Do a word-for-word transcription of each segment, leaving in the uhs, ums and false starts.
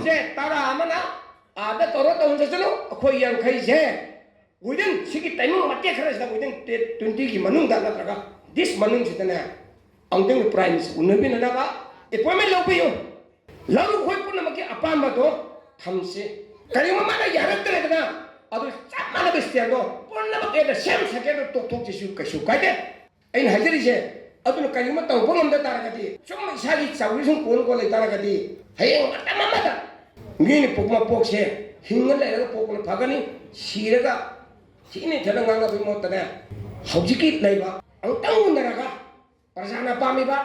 ꯁꯦ ꯇꯔꯥ ꯑꯃꯅ ꯑꯥꯗ ꯇꯧꯔ ꯇꯧꯍꯟꯖꯁꯅꯨ, ꯑꯩꯈꯣꯏ ꯌꯥꯡꯈꯩꯁꯦ within ꯁꯤꯒꯤ timing ꯃꯇꯦꯛ ꯈꯔꯁꯤꯗ, within ꯇ꯭ꯋꯦꯟꯇꯤꯒꯤ ꯃꯅꯨꯡꯗ ꯅꯠꯇ꯭ꯔꯒ this ꯃꯅꯨꯡꯁꯤꯗꯅꯦ, ꯑꯃꯨꯛꯇꯪ Prime Minister ꯎꯅꯕꯤꯅꯅꯕ appointment ꯂꯧꯕꯤꯌꯨ꯫ ꯂꯧꯔꯨ ꯑꯩꯈꯣꯏ ꯄꯨꯝꯅꯃꯛꯀꯤ ꯑꯄꯥꯝꯕꯗꯣ ꯊꯝꯁꯤ꯫ ꯀꯔꯤꯒꯨꯝꯕ ꯃꯥꯅ ꯌꯥꯔꯛꯇ꯭ꯔꯦꯗꯅ, ꯑꯗꯨ ꯆꯞ ꯃꯥꯟꯅꯕ standꯗꯣ ꯄꯨꯝꯅꯃꯛ at the same secondꯗ ꯇꯣꯛꯊꯣꯛꯁꯤꯁꯨ ꯀꯩꯁꯨ ꯀꯥꯏꯗꯦ꯫ ꯑꯩꯅ ꯍꯥꯏꯖꯔꯤꯁꯦ, ꯑꯗꯨꯅ ꯀꯔꯤꯒꯨꯝꯕ ꯇꯧꯕ ꯉꯝꯗ ꯇꯥꯔꯒꯗꯤ, ꯁꯨꯝ ꯏꯁꯥꯒꯤ ꯆꯥꯎꯔꯤ ꯁꯨꯝ ꯀꯣꯟ ꯀꯣꯟ ꯂꯩ ꯇꯥꯔꯒꯗꯤ, ꯍꯌꯦꯡ ꯃꯇꯝ ꯑꯃꯗ ꯃꯤꯅ ꯄꯣꯛ ꯃꯄꯣꯛꯁꯦ ꯍꯤꯡꯉ ꯂꯩꯔꯒ ꯄꯣꯛꯄꯅ ꯐꯒꯅꯤ, ꯁꯤꯔꯒ ꯊꯤꯅ ꯊꯤꯅ ꯉꯥꯡꯅꯕꯒꯤ ꯃꯍꯨꯠꯇꯅꯦ, ꯍꯧꯖꯤꯛꯀꯤ ꯂꯩꯕ ꯑꯃꯨꯛꯇꯪ ꯎꯅꯔꯒ ꯄ꯭ꯔꯖꯥꯅ ꯄꯥꯝꯃꯤꯕ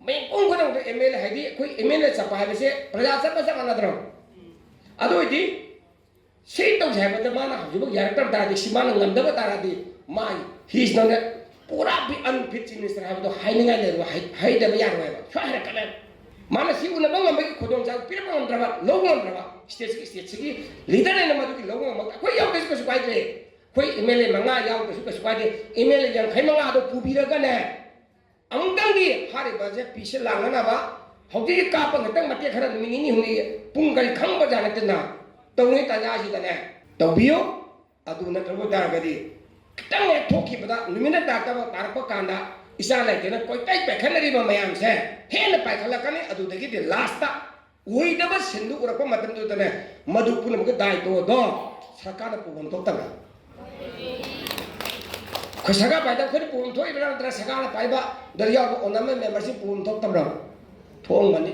ꯃꯤꯄꯨꯝ ꯈꯨꯗꯤꯡꯃꯛꯇ MLA ꯍꯥꯏꯗꯤ ꯑꯩꯈꯣꯏ MLA ꯆꯠꯄ ꯍꯥꯏꯕꯁꯦ ꯄ꯭ꯔꯖꯥ ꯆꯠꯄ ꯆꯞ ꯃꯥꯟꯅꯗ꯭ꯔꯣ? ꯑꯗꯨ ꯑꯣꯏꯗꯤ ꯁꯤ ꯇꯧꯁꯦ ꯍꯥꯏꯕꯗ ꯃꯥꯅ ꯍꯧꯖꯤꯛꯐꯥꯎ ꯌꯥꯔꯛꯇꯕ ꯇꯥꯔꯗꯤ, ꯁꯤ ꯃꯥꯅ ꯉꯝꯗꯕ ꯇꯥꯔꯗꯤ, ꯃꯥ he is not a ꯄꯨꯔꯥ unfit chief minister ꯍꯥꯏꯕꯗꯣ ꯍꯥꯏꯅꯤꯡꯉꯥꯏ ꯂꯩꯔꯣꯏ, ꯍꯩ-, ꯍꯩꯗꯕ ꯌꯥꯔꯣꯏꯕ, ꯁꯣꯏ ꯍꯥꯏꯔꯛꯀꯅꯦꯕ꯫ ꯃꯥꯅ ꯁꯤ ꯎꯅꯕ ꯉꯝꯕꯒꯤ ꯈꯨꯗꯣꯡꯆꯥꯕ ꯄꯤꯔꯛꯄ ꯉꯝꯗ꯭ꯔꯕ, ꯂꯧꯕ ꯉꯝꯗ꯭ꯔꯕ, stateꯁꯤꯒꯤ, stateꯁꯤꯒꯤ leader ꯑꯩꯅ ꯃꯗꯨꯒꯤ ꯂꯧꯕ ꯉꯝꯕ, ꯑꯩꯈꯣꯏ ꯌꯥꯎꯗ꯭ꯔꯁꯨ ꯀꯩꯁꯨ ꯀꯥꯏꯗ꯭ꯔꯦ, ꯑꯩꯈꯣꯏ MLA ꯃꯉꯥ ꯌꯥꯎꯗ꯭ꯔꯁꯨ ꯀꯩꯁꯨ ꯀꯥꯏꯗꯦ, MLA ꯌꯥꯡꯈꯩ ꯃꯉꯥꯗꯣ ꯄꯨꯕꯤꯔꯒꯅꯦ, ꯑꯃꯨꯛꯇꯪꯗꯤ ꯍꯥꯏꯔꯤꯕꯁꯦ ꯄꯤꯁꯦ ꯂꯥꯡꯅꯅꯕ ꯍꯧꯖꯤꯛ ꯀꯥꯞꯄ ꯈꯛꯇꯪ ꯃꯇꯦꯛ ꯈꯔ ꯅꯨꯃꯤꯠ ꯅꯤꯅꯤ ꯍꯨꯝꯅꯤ ꯄꯨꯡ ꯀꯔꯤ ꯈꯪꯕ ꯖꯥꯠ ꯅꯠꯇꯅ ꯇꯧꯔꯤꯉꯩ ꯇꯥꯟꯖꯥꯁꯤꯗꯅꯦ ꯇꯧꯕꯤꯌꯨ꯫ ꯑꯗꯨ ꯅꯠꯇ꯭ꯔꯕ ꯑꯣꯏ ꯇꯥꯔꯒꯗꯤ ꯈꯤꯇꯪ ꯍꯦꯛ ꯊꯣꯛꯈꯤꯕꯗ ꯅꯨꯃꯤꯠꯅ ꯇꯥꯔꯛꯇꯕ ꯇꯥꯔꯛꯄ ꯀꯥꯟꯗ ꯏꯆꯥ ꯂꯩꯇꯦꯅ ꯀꯣꯏꯄꯥꯏ ꯄꯥꯏꯈꯠꯅꯔꯤꯕ ꯃꯌꯥꯝꯁꯦ ꯍꯦꯟꯅ ꯄꯥꯏꯈꯠꯂꯛꯀꯅꯤ꯫ ꯑꯗꯨꯗꯒꯤꯗꯤ lastꯇ ꯑꯣꯏꯗꯕ ꯁꯤꯟꯗꯨ ꯎꯔꯛꯄ ꯃꯇꯝꯗꯨꯗꯅꯦ ꯃꯗꯨ ꯄꯨꯝꯅꯃꯛꯀꯤ ꯗꯥꯏꯇꯣꯗꯣ ꯁꯔꯀꯥꯔꯅ ꯄꯨꯐꯝ ꯊꯣꯛꯇꯕ꯭ꯔꯥ? ꯑꯩꯈꯣꯏ ꯁꯔꯀꯥꯔ ꯄꯥꯏꯗꯕ ꯑꯩꯈꯣꯏꯅ ꯄꯨꯐꯝ ꯊꯣꯛꯏꯕ꯭ꯔꯥ ꯅꯠꯇ꯭ꯔꯒ ꯁꯔꯀꯥꯔꯅ ꯄꯥꯏꯕ ꯗ ꯌꯥꯎꯕ ꯑꯣꯅꯔ ꯃꯦꯝꯕꯔꯁꯤꯡ ꯄꯨꯐꯝ ꯊꯣꯛꯇꯕ꯭ꯔꯥ? ꯊꯣꯛꯑꯝꯒꯅꯤ꯫